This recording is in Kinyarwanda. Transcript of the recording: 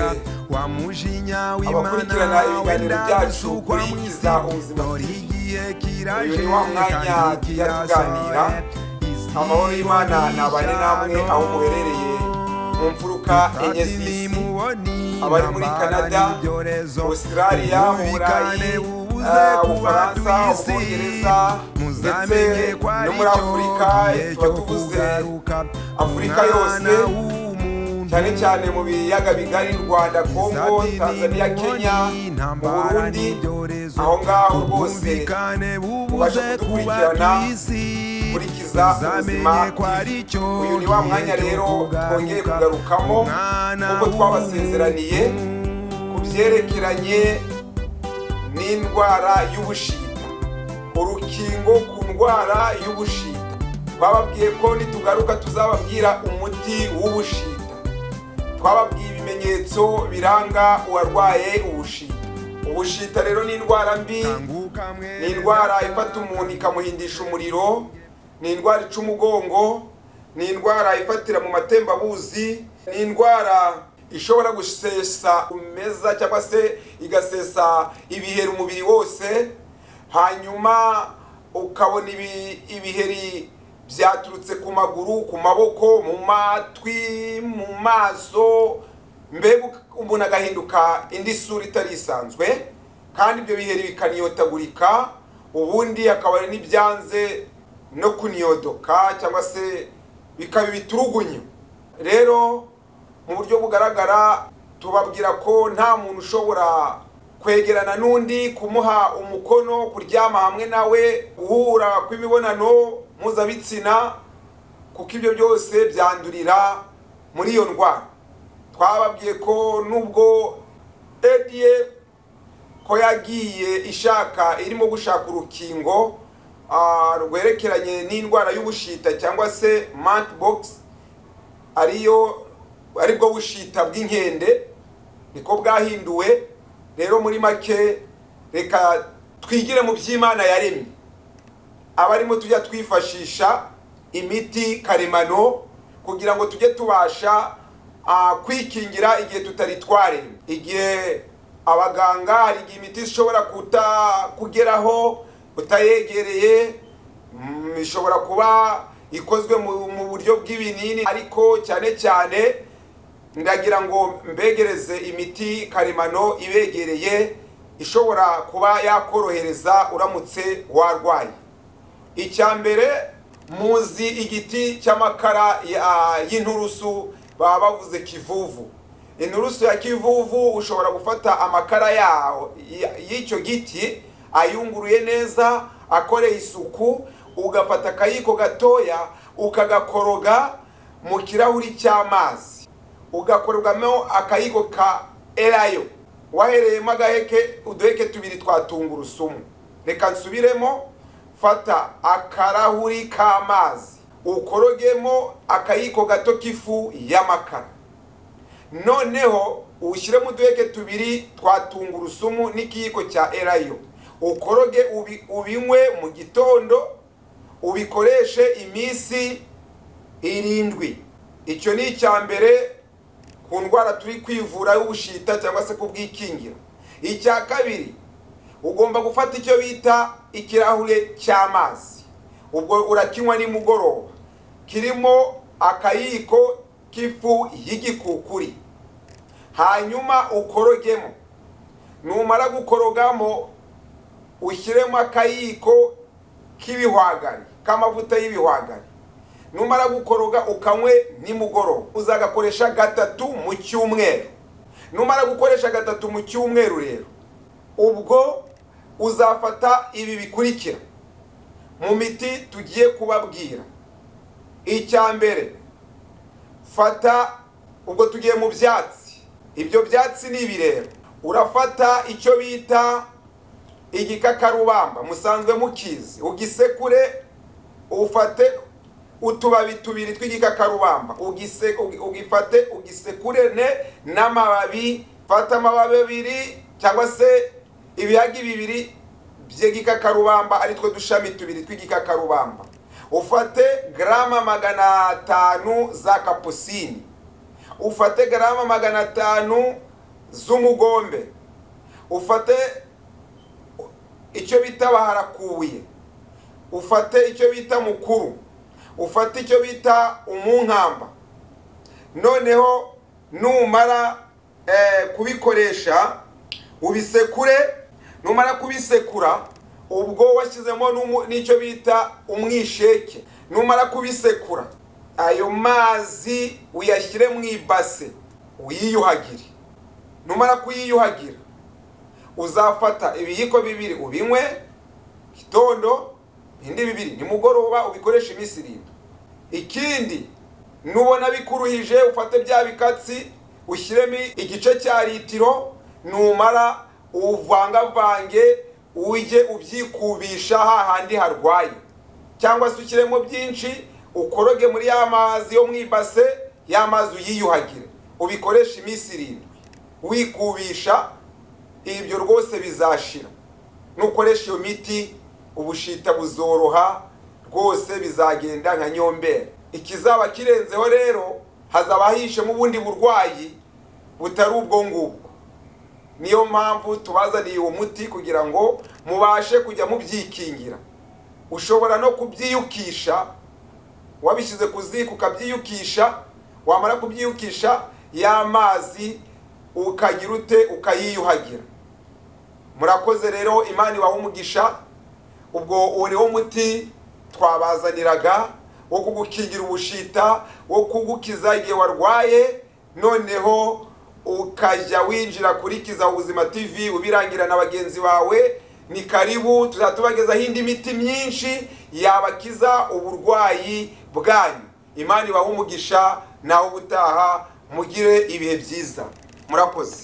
Mwese wa mujinya w'Imana abakurikirana ibiganiro wenda byacu gusukwa kuri mu isi. Kiza Ubuzima Dore TV. igihe kiraje Uyu ni wa mwanya kandi tujya tuganira. kirasohoye. Isi Amahoro y'Imana ibona nabane namwe ishyano. aho muherereye mu mfuruka enye z'isi, abari muri Canada, Australia, mu Burayi, Ubufaransa, Ubwongereza, ndetse no muri Afurika. Tuba tuvuze Afurika yose, cyane cyane mu biyaga bigari: Rwanda, Kongo, Tanzania, Kenya, mu Burundi. Aho ngaho rwose mubasha kudukurikirana kuri Kiza Ubuzima TV. Uyu ni wa mwanya rero twongeye kugarukamo nk'uko twabasezeraniye ku byerekeranye n'indwara y'ubushita, urukingo ku ndwara y'ubushita. Twababwiye ko nitugaruka tuzababwira umuti w'ubushita. Twababwiye ibimenyetso biranga uwarwaye ubushita. Ubushita rero ni indwara mbi, ni indwara ifata umuntu ikamuhindisha umuriro, ni indwara ica umugongo, ni indwara ifatira mu matembabuzi, ni indwara ishobora gusesa umeza cyangwa se igasesa ibiheri umubiri wose, hanyuma ukabona ibiheri byaturutse ku maguru, ku maboko, mu matwi, mu maso, mbega umuntu agahinduka indi sura itari isanzwe, kandi ibyo biheri bikaniyotagurika, ubundi hakaba hari n'ibyanze no kuniyodoka cyangwa se bikaba ibiturugunyo. Rero mu buryo bugaragara tubabwira ko nta muntu ushobora kwegerana n'undi, kumuha umukono, kuryama hamwe nawe, guhura kw'imibonano mpuzabitsina, kuko ibyo byose byandurira muri iyo ndwara. Twababwiye ko nubwo FDA ko yagiye ishaka, irimo gushaka urukingo rwerekeranye n'indwara y'ubushita cyangwa se monkeypox, ariyo aribwo bushita bw'inkende, niko bwahinduwe. Rero muri make, reka twigire mu by'Imana yaremye, abarimo tujya twifashisha imiti karemano kugira ngo tujye tubasha kwikingira igihe tutari twaremye. Igihe abaganga, hari igihe imiti ishobora kugeraho utayegereye, ishobora kuba ikozwe mu buryo bw'ibinini, ariko cyane cyane ndagira ngo mbegereze imiti karemano ibegereye ishobora kuba yakorohereza uramutse warwaye. Icya mbere, muzi igiti cy'amakara y'inturusu, baba bavuze kivuvu. Inturusu ya kivuvu, ushobora gufata amakara yawo y'icyo giti ayunguruye neza, akoreye isuku, ugafata akayiko gatoya ukagakoroga mu kirahuri cy'amazi, ugakorogamo akayiko ka elayo wahereyemo agaheke, uduheke tubiri twa tungurusumu. Reka nsubiremo: fata akarahuri k'amazi, ukorogemo akayiko gato k'ifu y'amakara, noneho ushyiremo uduheke tubiri twa tungurusumu n'ikiyiko cya elayo, ukoroge, ubinywe mu gitondo, ubikoreshe iminsi 7. Icyo ni icya mbere ku ndwara turi kwivura y'ubushita cyangwa se kubwikingira. Icya kabiri, ugomba gufata icyo bita ikirahure cy'amazi, ubwo urakinywa nimugoroba, kirimo akayiko k'ifu y'igikukuri, hanyuma ukorogemo. Numara gukorogamo, ushyiremo akayiko k'ibihwagari, k'amavuta y'ibihwagari. Numara gukoroga, ukanywe nimugoroba. Uzagakoresha gatatu mu cyumweru. Numara gukoresha gatatu mu cyumweru rero, ubwo uzafata ibi bikurikira mu miti tugiye kubabwira. Icya mbere, fata, ubwo tugiye mu byatsi, ibyo byatsi ni ibi rero: urafata icyo bita igikakarubamba, musanzwe mukizi, ugisekure, ufate utubabi tubiri tw'igikakarubamba, ugifate ugisekurene n'amababi. Fata amababi abiri cyangwa se ibihagi bibiri by'igikakarubamba, aritwo dushami tubiri tw'igikakarubamba, ufate garama 500 za kapusini. Ufate garama 500 z'umugombe, ufate icyo bita baharakuye, ufate icyo bita mukuru, ufate icyo bita umunkamba. Noneho numara kubikoresha ubisekure. Numara kubisekura, ubwo washyizemo n'icyo bita umwisheke. Numara kubisekura, ayo mazi uyashyire mu ibase uyiyuhagire. Numara kuyiyuhagira, uzafata ibiyiko 2 ubinywe gitondo, ibindi 2 nimugoroba, ubikoreshe iminsi 7. Ikindi, nubona bikuruhije, ufate bya bikatsi ushyiremo igice cya litiro, numara uvangavange, ujye ubyikubisha hahandi harwaye, cyangwa se ushyiremo byinshi ukoroge muri ya mazi yo mu ibase, ya mazi uyiyuhagire, ubikoreshe iminsi 7 wikubisha. Ibyo rwose bizashira. Nukoresha iyo miti, ubushita buzoroha rwose, bizagenda nka nyombera. Ikizaba kirenzeho rero, hazaba hishemo ubundi burwayi butari ubwo ngubwo. Niyo mpamvu tubazaniye uwo muti kugira ngo mubashe kujya mubyikingira. Ushobora no kubyiyukisha, wabishyize ku ziko ukabyiyukisha, wamara kubyiyukisha ya mazi ukagira ute? Ukayiyuhagira. Murakoze rero, Imana ibaha umugisha. Ubwo uwo niwo muti twabazaniraga wo kugukingira ubushita, wo kugukiza igihe warwaye. Noneho ukajya winjira kuri Kiza Ubuzima TV ubirangira na bagenzi bawe. Ni karibu, tuzajya tubagezaho indi miti myinshi yabakiza uburwayi bwanyu. Imana ibahe umugisha, nawe ubutaha mugire ibihe byiza. Murakoze.